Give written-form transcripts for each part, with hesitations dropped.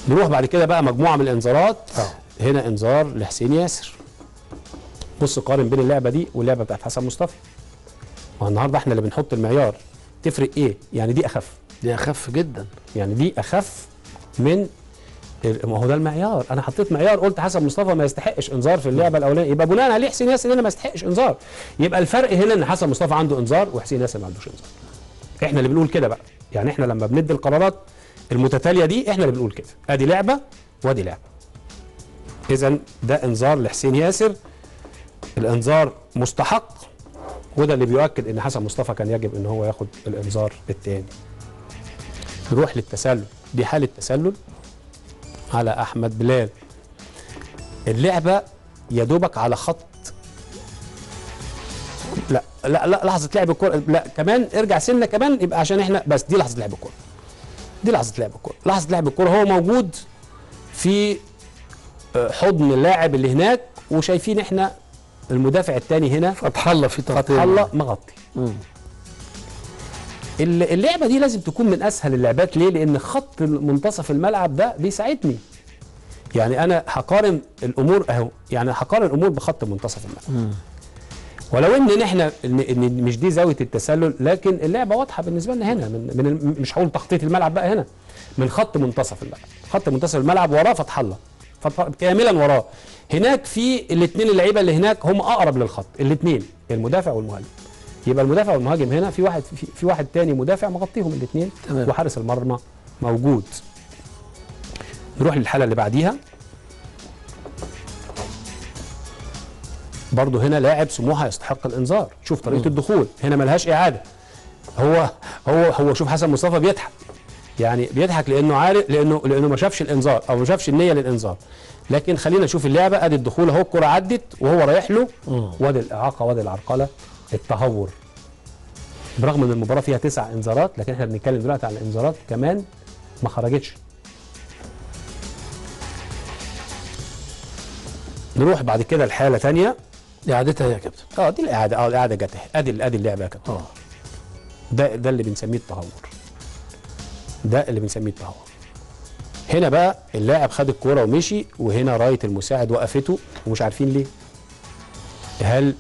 نروح بعد كده بقى مجموعة من الانذارات. هنا انذار لحسين ياسر. بص قارن بين اللعبة دي واللعبة بتاعت حسن مصطفى. ما النهارده احنا اللي بنحط المعيار. تفرق ايه؟ يعني دي اخف. دي اخف جدا. يعني دي اخف من، ما هو ده المعيار. انا حطيت معيار، قلت حسن مصطفى ما يستحقش انذار في اللعبة الاولانية، يبقى بناء عليه حسين ياسر هنا ما يستحقش انذار. يبقى الفرق هنا ان حسن مصطفى عنده انذار وحسين ياسر ما عندوش انذار. احنا اللي بنقول كده بقى، يعني احنا لما بندي القرارات المتتالية دي احنا اللي بنقول كده، ادي لعبه وادي لعبه. اذا ده انذار لحسين ياسر، الانذار مستحق، وده اللي بيؤكد ان حسن مصطفى كان يجب ان هو ياخد الانذار الثاني. نروح للتسلل، دي حاله تسلل على احمد بلال. اللعبة يا دوبك على خط، لا لا لا لحظة لعب الكورة، لا كمان ارجع سنة كمان، يبقى عشان احنا بس دي لحظة لعب الكورة. دي لحظة لعب الكورة، لحظة لعب الكورة هو موجود في حضن اللاعب اللي هناك، وشايفين احنا المدافع الثاني هنا فتح الله في تغطيه، فتح الله مغطي. اللعبة دي لازم تكون من اسهل اللعبات. ليه؟ لان خط منتصف الملعب ده بيساعدني. يعني انا هقارن الامور اهو، يعني هقارن الامور بخط منتصف الملعب. ولو ان احنا إن مش دي زاوية التسلل، لكن اللعبة واضحة بالنسبة لنا هنا من مش هقول تخطيط الملعب بقى، هنا من خط منتصف الملعب. خط منتصف الملعب وراه فتح الله، كاملا وراه. هناك في الاثنين اللعيبة اللي هناك هم اقرب للخط، الاثنين المدافع والمهاجم. يبقى المدافع والمهاجم هنا في واحد في واحد تاني مدافع مغطيهم الاثنين، وحارس المرمى موجود. نروح للحالة اللي بعديها. برضه هنا لاعب سموحه يستحق الانذار. شوف طريقه الدخول هنا ملهاش اعاده. هو هو هو شوف حسن مصطفى بيضحك، يعني بيضحك لانه عارف، لانه ما شافش الانذار او ما شافش النية للانذار. لكن خلينا نشوف اللعبة. ادي الدخول اهو، الكره عدت وهو رايح له، وادي الاعاقة وادي العرقله، التهور. برغم ان المباراة فيها 9 انذارات، لكن احنا بنتكلم دلوقتي على الانذارات كمان ما خرجتش. نروح بعد كده لحاله ثانية. اعادتها يا كابتن. دي الاعادة، الاعادة جت اهي. ادي اللعبة يا كابتن. ده اللي بنسميه التهور. ده اللي بنسميه التهور. هنا بقى اللاعب خد الكورة ومشي، وهنا رايه المساعد وقفته ومش عارفين ليه. هل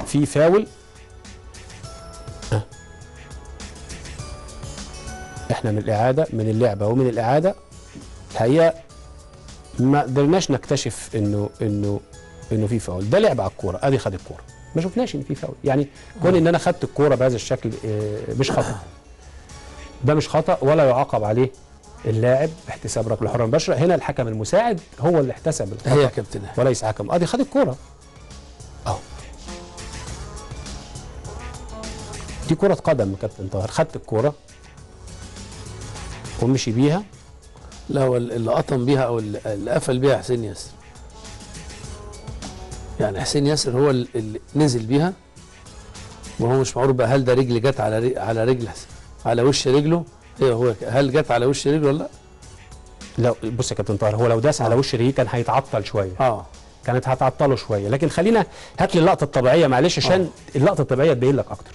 في فاول؟ احنا من الاعادة، من اللعبة ومن الاعادة الحقيقة ما قدرناش نكتشف انه في فاول. ده لعب على الكورة، ادي خد الكورة، ما شفناش ان في فاول. يعني كون ان انا خدت الكورة بهذا الشكل مش خطا، ده مش خطا ولا يعاقب عليه اللاعب باحتساب ركلة حره مباشرة. هنا الحكم المساعد هو اللي احتسب الخطا يا كابتن وليس حكم. ادي خد الكورة اهو، دي كره قدم يا كابتن طاهر، خدت الكورة ومشي بيها. لا هو اللي قطم بيها او اللي قفل بيها حسين ياسر. يعني حسين ياسر هو اللي نزل بيها، وهو مش معروف بقى هل ده رجل جت على رجل حسين، على وش رجله، هو هل جت على وش رجله ولا لا؟ لا بص يا كابتن طاهر، هو لو داس على وش رجليه كان هيتعطل شوية. كانت هتعطله شوية، لكن خلينا هات لي اللقطة الطبيعية معلش، عشان اللقطة الطبيعية تبين لك اكتر.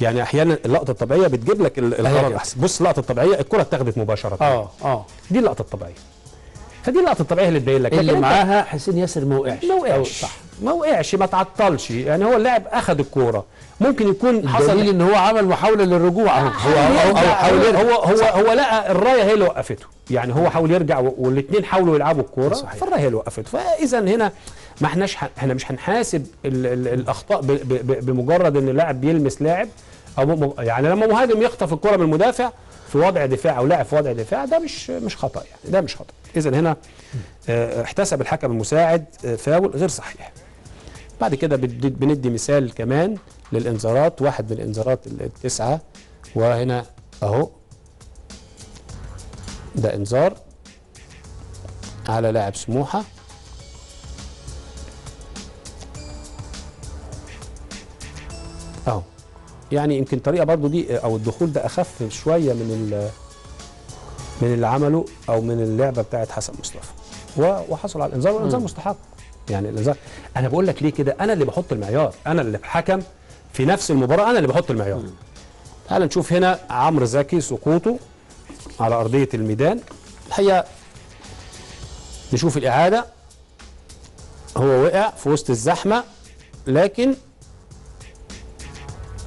يعني احيانا اللقطة الطبيعية بتجيب لك القرار احسن. بص اللقطة الطبيعية الكره اتاخدت مباشرة. دي اللقطة الطبيعية. فدي اللقطة الطبيعية اللي تبين لك اللي معاها حسين ياسر ما وقعش. ما وقعش، صح، ما وقعش، ما تعطلش. يعني هو اللاعب اخذ الكورة، ممكن يكون حصل دليل ان هو عمل محاولة للرجوع اهو. هو لقى الراية هي اللي وقفته. يعني هو حاول يرجع والاثنين حاولوا يلعبوا الكورة، فالرايه هي اللي وقفته. فاذا هنا ما احناش احنا مش هنحاسب الاخطاء بمجرد ان اللاعب بيلمس لاعب او يعني لما مهاجم يخطف الكورة من المدافع في وضع دفاع او لاعب في وضع دفاع، ده مش خطا، يعني ده مش خطا. اذا هنا احتسب الحكم المساعد فاول غير صحيح. بعد كده بندي مثال كمان للانذارات، واحد من الانذارات التسعة، وهنا اهو ده انذار على لاعب سموحه. اهو يعني يمكن طريقه برضو دي او الدخول ده اخف شوية من اللي عمله او من اللعبة بتاعت حسن مصطفى، وحصل على الانذار، والانذار مستحق. يعني الانذار انا بقول لك ليه كده، انا اللي بحط المعيار، انا اللي بحكم في نفس المباراة، انا اللي بحط المعيار. تعال نشوف هنا عمرو زكي سقوطه على ارضية الميدان. الحقيقة نشوف الاعادة، هو وقع في وسط الزحمة، لكن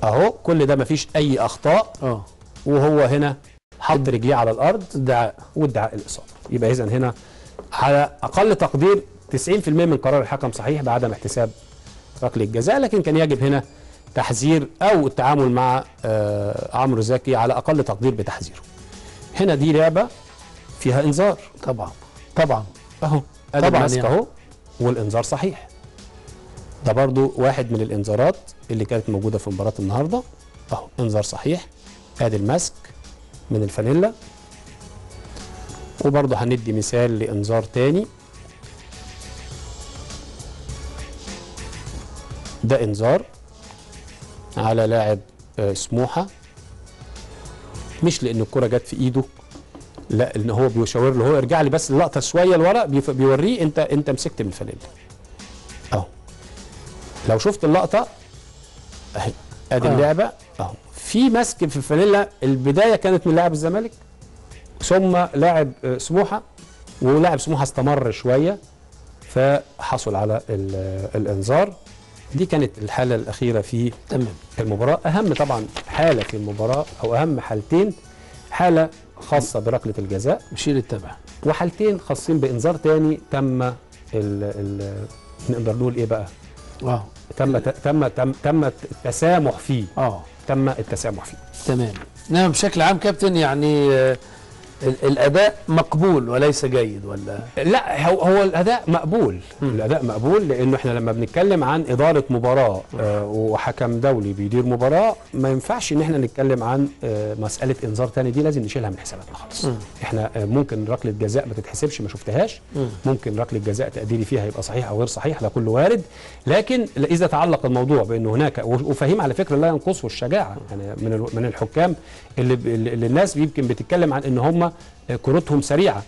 اهو كل ده مفيش اي اخطاء. وهو هنا حط رجليه على الارض، ادعاء، وادعاء الاصابة. يبقى اذا هنا على اقل تقدير 90% من قرار الحكم صحيح بعدم احتساب ركلة الجزاء، لكن كان يجب هنا تحذير او التعامل مع عمرو زكي على اقل تقدير بتحذيره. هنا دي لعبه فيها انذار طبعا، طبعا اهو ادي الماسك اهو، والانذار صحيح. ده برضو واحد من الانذارات اللي كانت موجودة في مباراة النهارده، اهو انذار صحيح، ادي الماسك من الفانيلا. وبرضو هندي مثال لانذار تاني، ده انذار على لاعب سموحه، مش لان الكره جت في ايده، لا ان هو بيشاور له، هو ارجع لي بس اللقطة شوية لورا، بيوريه انت مسكت من الفانيلا اهو. لو شفت اللقطة اهي، ادي اللعبة اهو، في مسك في الفانيلا. البداية كانت من لاعب الزمالك، ثم لاعب سموحه، ولاعب سموحه استمر شوية فحصل على الانذار. دي كانت الحالة الاخيرة في المباراة. اهم طبعا حاله في المباراة، او اهم حالتين، حاله خاصة بركله الجزاء مشير التبع، وحالتين خاصين بانذار تاني تم نقدر نقول ايه بقى؟ تم تم تم تم التسامح فيه. تم التسامح فيه. تمام. نعم، بشكل عام كابتن يعني الاداء مقبول وليس جيد، ولا؟ لا، هو الاداء مقبول. الاداء مقبول، لانه احنا لما بنتكلم عن ادارة مباراة وحكم دولي بيدير مباراة، ما ينفعش ان احنا نتكلم عن مسالة انذار تاني، دي لازم نشيلها من حساباتنا خالص. احنا ممكن ركلة جزاء ما تتحسبش، ما شفتهاش، ممكن ركلة جزاء تقديري فيها يبقى صحيح او غير صحيح، ده كله وارد. لكن اذا تعلق الموضوع بانه هناك، وفهيم على فكرة لا ينقصه الشجاعة، يعني من الحكام اللي الناس يمكن بتتكلم عن ان هم كرتهم سريعة،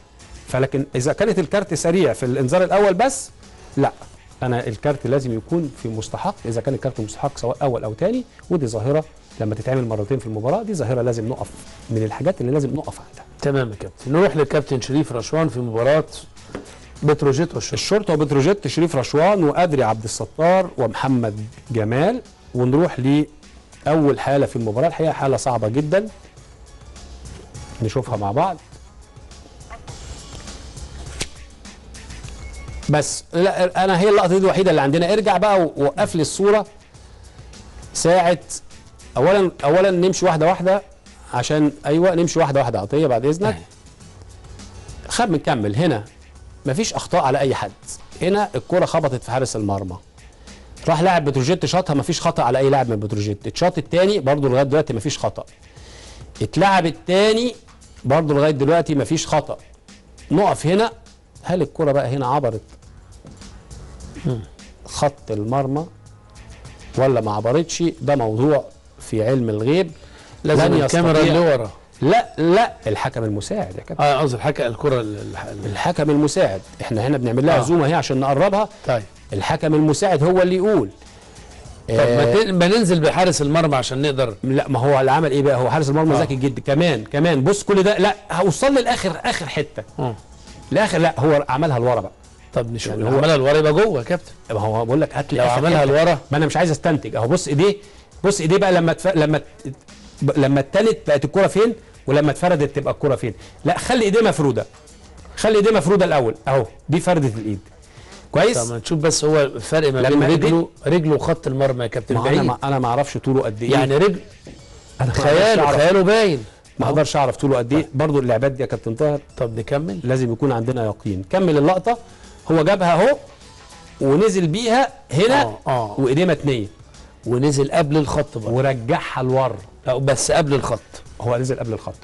فلكن اذا كانت الكارت سريع في الانذار الاول بس، لا، انا الكارت لازم يكون في مستحق، اذا كان الكارت مستحق سواء اول او ثاني. ودي ظاهره لما تتعمل مرتين في المباراة، دي ظاهره لازم نقف، من الحاجات اللي لازم نقف عندها. تمام يا كابتن. نروح للكابتن شريف رشوان في مباراة بتروجيت والشرطة. الشرطة وبتروجيت، شريف رشوان وادري عبد الستار ومحمد جمال. ونروح لاول حاله في المباراة، الحقيقة حاله صعبة جدا، نشوفها مع بعض. بس لا، انا هي اللقطة دي الوحيدة اللي عندنا. ارجع بقى ووقف لي الصورة ساعة. اولا نمشي واحدة واحدة عشان، ايوه نمشي واحدة واحدة عطية بعد اذنك. خب نكمل. هنا مفيش اخطاء على اي حد، هنا الكره خبطت في حارس المرمى، راح لاعب بتروجيت شاطها، مفيش خطا على اي لاعب من بتروجيت. اتشاط الثاني برضه لغاية دلوقتي مفيش خطا، اتلعب الثاني برضه لغاية دلوقتي مفيش خطا. نقف هنا، هل الكره بقى هنا عبرت خط المرمى ولا ما عبرتش؟ ده موضوع في علم الغيب، لازم الكاميرا اللي ورا. لا لا، الحكم المساعد يا كابتن. قصدي الحكم الكره، الحكم المساعد، احنا هنا بنعمل لها زوم اهي عشان نقربها. طيب الحكم المساعد هو اللي يقول. طب ما ننزل بحارس المرمى عشان نقدر. لا، ما هو اللي عمل ايه بقى؟ هو حارس المرمى ذكي جدا كمان. بص كل ده، لا هوصل للاخر، اخر حتة لاخر. لا هو عملها لورا بقى. طب نشوف، يعني هو عملها لورا يبقى جوه يا كابتن. ما هو بقول لك هات لي لو عملها لورا، ما انا مش عايز استنتج اهو. بص ايديه، بص ايديه بقى لما اتنت بقت الكورة فين، ولما اتفردت تبقى الكورة فين. لا خلي ايديه مفروده، خلي ايديه مفروده الاول اهو، دي فرده الايد كويس. طب نشوف بس هو الفرق ما بين رجله وخط المرمى يا كابتن بعيد. انا ما اعرفش طوله قد ايه، يعني رجل انا خياله باين، ما اقدرش اعرف طوله قد ايه. برضه اللعبات دي يا كابتن طاهر. طب نكمل، لازم يكون عندنا يقين. كمل اللقطة، هو جابها اهو ونزل بيها هنا وايديه متنيه، ونزل قبل الخط برضه ورجعها لورا. لا بس قبل الخط، هو نزل قبل الخط.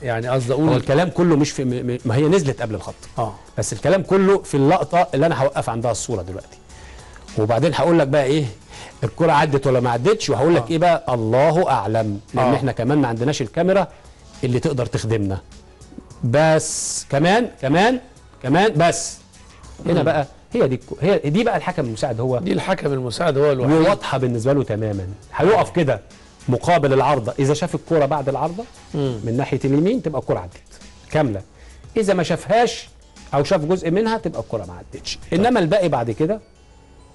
يعني قصدي اقول هو الكلام كله مش في ما هي نزلت قبل الخط، بس الكلام كله في اللقطة اللي انا هوقف عندها الصورة دلوقتي، وبعدين هقول لك بقى ايه الكره عدت ولا ما عدتش، وهقول لك ايه بقى الله اعلم، لان احنا كمان ما عندناش الكاميرا اللي تقدر تخدمنا. بس كمان كمان كمان بس هنا بقى هي دي بقى الحكم المساعد، هو دي الحكم المساعد هو الوحيد، وواضحة بالنسبة له تماما. هيقف كده مقابل العارضة، اذا شاف الكره بعد العارضة من ناحية اليمين تبقى الكره عدت كاملة، اذا ما شافهاش او شاف جزء منها تبقى الكره ما عدتش. انما الباقي بعد كده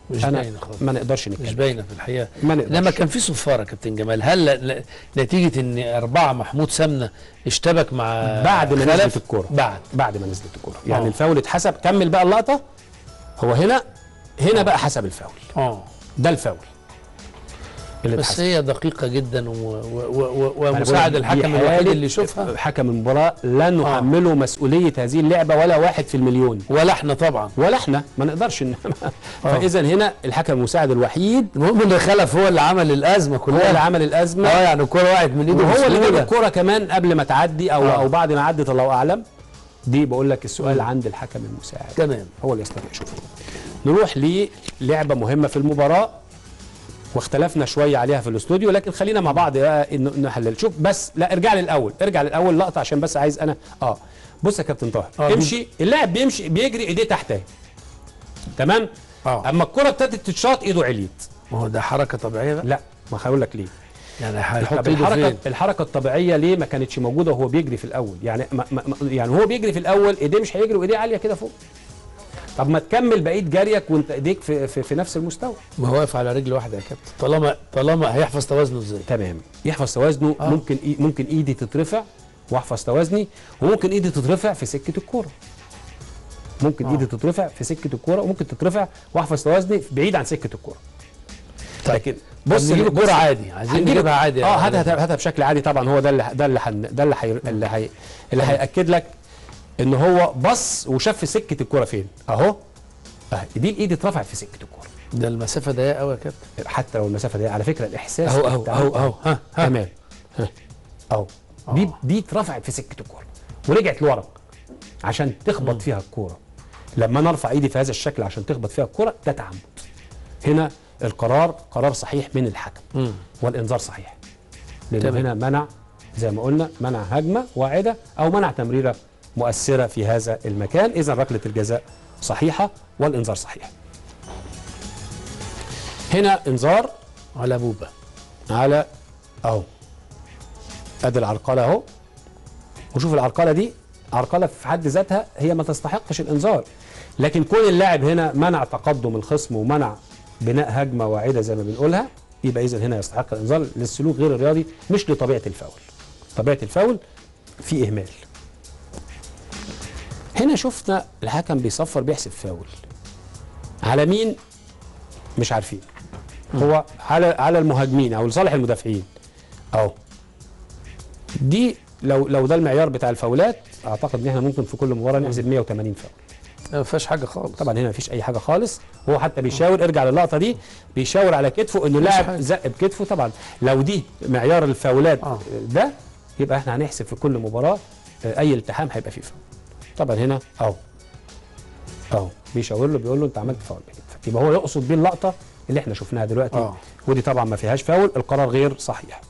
مش باينة خالص، ما نقدرش نتكلم، مش باينة في الحقيقة. لما كان في صفارة كابتن جمال، هل نتيجة ان 4 محمود سمنه اشتبك مع بعد ما نزلت الكورة، بعد ما نزلت الكورة يعني الفاول اتحسب. كمل بقى اللقطة، هو هنا بقى حسب الفاول. ده الفاول اللي بس هي دقيقة جدا، ومساعد الحكم الوحيد اللي يشوفها حكم المباراة. لا نحمله مسؤولية هذه اللعبة ولا 1 في المليون، ولا احنا طبعا، ولا احنا ما نقدرش فإذا هنا الحكم المساعد الوحيد، المهم ان خلف هو اللي عمل الأزمة كلها، هو اللي عمل الأزمة. يعني الكورة وقعت من ايده، وهو اللي جاب الكورة كمان قبل ما تعدي أو بعد ما عدت، الله أعلم. دي بقول لك السؤال عند الحكم المساعد، تمام، هو اللي يستطيع يشوفه. نروح للعبة مهمة في المباراة واختلفنا شوية عليها في الاستوديو، لكن خلينا مع بعض بقى نحلل. شوف بس، لا ارجع للاول، ارجع للاول لقطة عشان بس عايز انا بص يا كابتن طاهر، امشي، اللاعب بيمشي بيجري ايديه تحت اهي، تمام. اما الكره ابتدت تتشاط ايده عليت. ما هو ده حركة طبيعية بقى؟ لا، ما هقول لك ليه. يعني هيحط ايده فين؟ الحركة الطبيعية ليه ما كانتش موجودة وهو بيجري في الاول؟ يعني يعني هو بيجري في الاول ايديه مش هيجري وايديه عالية كده فوق. طب ما تكمل بقية جريك وانت ايديك في, في, في نفس المستوى. ما هو واقف على رجل واحدة يا كابتن، طالما هيحفظ توازنه ازاي؟ تمام، يحفظ توازنه. ممكن ايدي تترفع واحفظ توازني، وممكن ايدي تترفع في سكة الكورة. ممكن ايدي تترفع في سكة الكورة، وممكن تترفع واحفظ توازني بعيد عن سكة الكورة. طيب. لكن بص، نجيب الكورة عادي، عايزين نجيبها عادي. هاتها بشكل عادي طبعا. هو ده اللي ده اللي ده اللي اللي هياكد لك ان هو بص وشاف في سكة الكورة فين. اهو دي الايد اترفعت في سكة الكورة. ده المسافة ضيقه قوي يا كابتن. حتى لو المسافة ضيقه، على فكرة الاحساس اهو اهو اهو اهو ها تمام اهو. دي اترفعت في سكة الكورة ورجعت لورا عشان تخبط فيها الكورة. لما انا ارفع ايدي في هذا الشكل عشان تخبط فيها الكورة، ده تعمد. هنا القرار قرار صحيح من الحكم، والانذار صحيح، لانه هنا منع زي ما قلنا، منع هجمة واعده او منع تمريره مؤثرة في هذا المكان. إذا ركلة الجزاء صحيحة والإنذار صحيح. هنا إنذار على بوبا، على أهو، أدي العرقلة أهو. وشوف العرقلة دي، عرقلة في حد ذاتها هي ما تستحقش الإنذار، لكن كون اللاعب هنا منع تقدم الخصم ومنع بناء هجمة واعدة زي ما بنقولها، يبقى إذا هنا يستحق الإنذار للسلوك غير الرياضي، مش لطبيعة الفاول. طبيعة الفاول في إهمال. هنا شفنا الحكم بيصفر بيحسب فاول على مين؟ مش عارفين. هو على المهاجمين او لصالح المدافعين اهو. دي لو ده المعيار بتاع الفاولات، اعتقد ان احنا ممكن في كل مباراة نحسب 180 فاول. ما فيهاش حاجة خالص طبعا، هنا ما فيش اي حاجة خالص. هو حتى بيشاور، ارجع للقطه دي، بيشاور على كتفه انه لاعب زق بكتفه. طبعا لو دي معيار الفاولات ده، يبقى احنا هنحسب في كل مباراة اي التحام هيبقى فيه فاول. طبعا هنا اهو اهو بيشاور له، بيقول له انت عملت فاول بكتفك، يبقى هو يقصد بيه اللقطة اللي احنا شفناها دلوقتي. ودي طبعا ما فيهاش فاول، القرار غير صحيح.